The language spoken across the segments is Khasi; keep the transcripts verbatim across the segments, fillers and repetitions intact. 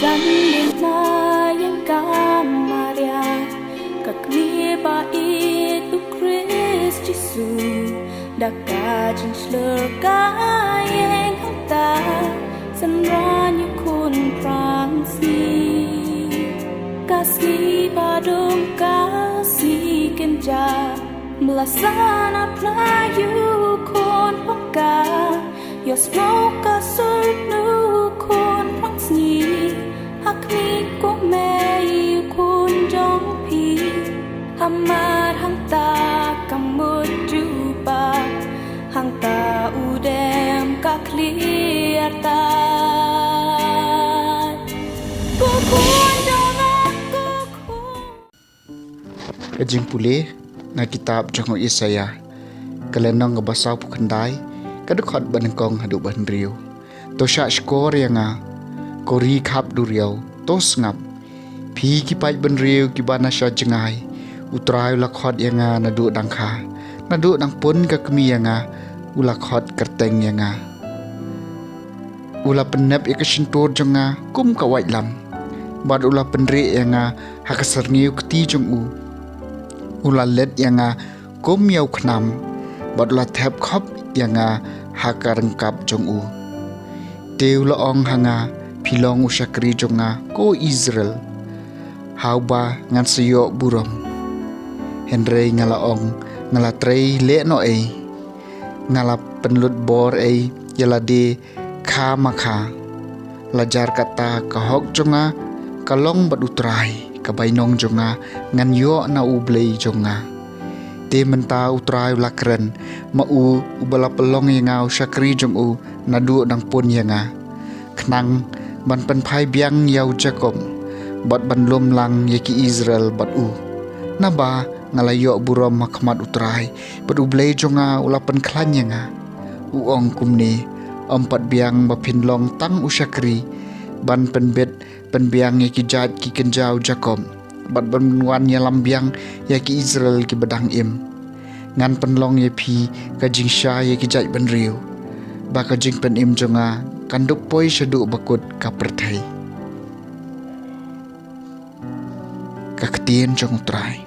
Kan ïeng na ïeng ka Maria, ka kmie ba ïeit u Khrist Jisu, da ka jingshlur ka ïeng hangta, synran ïa u khun phrang sngi. Ka sngi ba dum ka sngi kynja, ba la san ha pla ïa u khun pangka, ïohsngew ka sur u khun phrang sngi, ha khmih ko mei u khun jong phi, hamar hangta ka mut jubab, hangta u dem ka khlieh artat. Ko khun jong nga, ko khun. Ka jingpule na kitab jong u Isaïah, ka lynnong kaba sawphew khyndai, ka dkhot ba nyngkong haduh ba hynriew. To shah shkor ïa nga, ko ri khap duriaw, to sngap, phi ki paid bynriew kiba na sha jngai. U Trai u la khot ïa nga naduh dang kha, naduh dang pun ka kmie ïa nga u la khot kyrteng ïa nga. U la pynnep ïa ka shyntur jong nga kum ka waitlam, bad u la pynrieh ïa nga ha ka syrngiew kti jong u. U la let ïa nga kum ïa u khnam, bad u la thep khop ïa nga ha ka ryngkap jong u. Te u la ong ha nga, phi long u shakri jong nga, ko Israel, ha uba ngan sa ïoh burom. Hynrei nga la ong, nga la trei lehnohei, nga la pynlut bor ei ïa lade kha ma kha. La jar kata ka hok jong nga ka long bad u Trai, ka bainong jong nga ngan ïoh na u Blei jong nga. Te mynta u Trai u la kren, ma u uba la pynlong ïa nga u shakri jong u naduh dang pun ïa nga, khnang ban pynphai biang ïa u Jakob, bad ban lum lang ïa ki Israel bad u. Naba nga la ïoh burom ha khmat u Trai, bad u Blei jong nga u la pynkhlaiñ ïa nga. U ong kumne, ym pat biang ba phin long tang u shakri, ban pynbit pynbiang ïa ki jait ki kynja u Jakob, bad ban wan ïalam biang ïa ki Israel kiba dang im. Ngan pynlong ïa phi ka jingshai ïa ki jait bynriew, ba ka jingpynim jong nga kan dup poi shaduh ba kut ka pyrthei. Ka ktien jong u Trai.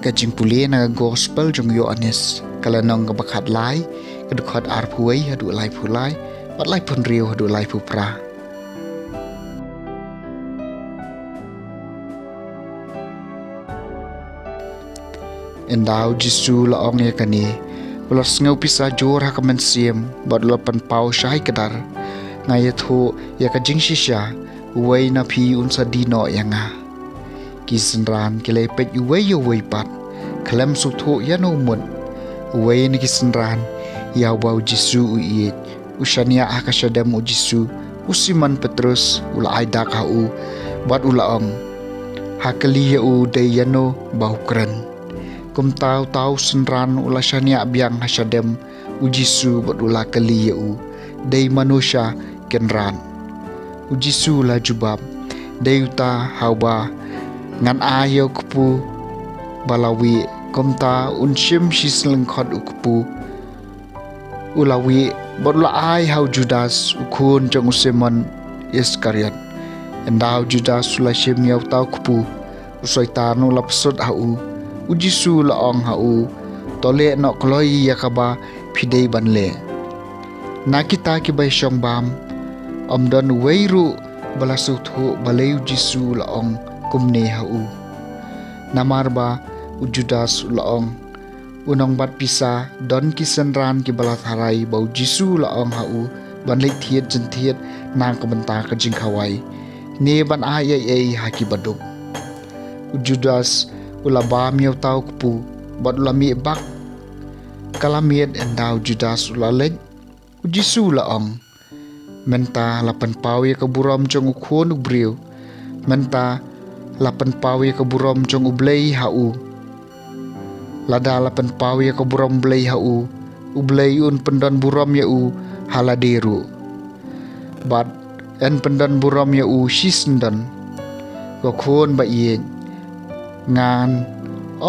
Ka jingpule na ka gospel jong u Ïoannis, ka lynnong kaba khatlai, ka dkhot arphew wei haduh laiphew lai, bad laiphew hynriew haduh laiphew phra. Ynda u Jisu u la ong ïa kane, u la sngew pisa jur ha ka mynsiem, bad u la pynpaw shai kdar, nga ïathuh ïa ka jingshisha, uwei na phi un sa die noh ïa nga. Ki synran ki la ïapeit uwei ïa uwei pat, khlem sngewthuh ïano u mut. Uwei na ki synran, ïa uba u Jisu u ïeit, u shaniah ha ka shadem u Jisu, u Simon Petrus, u la ai dak ha u, bad u la ong, ha kylli ïa u dei ïano ba u kren. Kumta uta u synran u la shaniah biang ha shadem u Jisu bad u la kylli ïa u, dei mano sha kynrad. U Jisu u la jubab, dei uta ha uba ngan ai ïa u kpu ba la wieh. Kumta un shim shi slyngkhot u kpu, u la wieh, bad u la ai ha u Judas, u khun jong u Simon Iskariot. Ynda u Judas u la shim ïa uta u kpu, u Soitan u la psut ha u. U Jisu u la ong ha u, to leh noh kloi ïa kaba phi dei ban leh. Na kita kiba ïashong bam, ym don uwei ruh ba la sngewthuh balei u Jisu u la ong kumne ha u. Namar ba u Judas u la ong, u nongbat pisa, don ki synran kiba la tharai ba u Jisu u la ong ha u ban leit thied jynthied na ka bynta ka jingkhawai, ne ban ai ei ei ha ki baduk. U Judas u la bam ïa uta u kpu, bad u la mih bak. Ka la miet ynda u Judas u la leit, u Jisu u la ong, mynta la pynpaw ïa ka burom jong u Khun u briew. Mynta la pynpaw ïa ka burom jong U Blei ha u. Lada la pynpaw ïa ka burom Blei ha u, U Blei un pyndon burom ïa u ha lade ruh. Bad yn pyndon burom ïa u shisyndon. Ko khun ba ïeit, ngan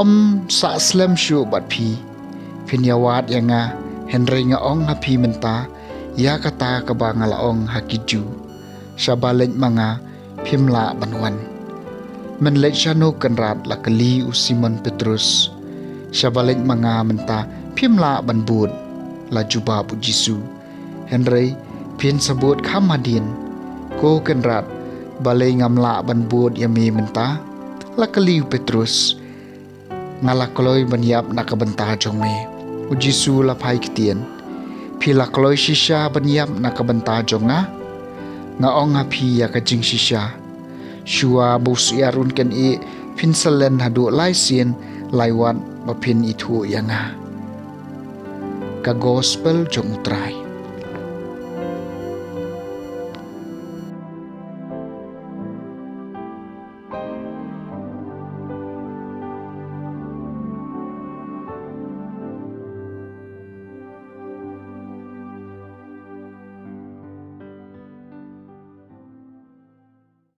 ym sah slem shuh bad phi. Phin ïa wad ïa nga, hynrei nga ong ha phi mynta ïa kata kaba nga la ong ha ki Jiw: Shaba leit ma nga, phim lah ban wan. Men leit shano, Kynrad? la kylli u Simon Petrus. Shaba leit ma nga mynta, phim lah ban bud, la jubab u Jisu. Hynrei phin sa bud kham hadien. Ko Kynrad, balei ngam lah ban bud ïa me mynta? la kylli u Petrus. Nga la kloi ban ïap na ka bynta jong me, u Jisu la phai ktien. Phi la kloi shisha ban ïap na ka bynta jong nga? Nga ong ha phi ïa ka jingshisha, shuwa ba u syiar un kyneh, phin sa len haduh lai sien lai wat ba phin ithuh ïa nga. Ka Gospel jong U Trai.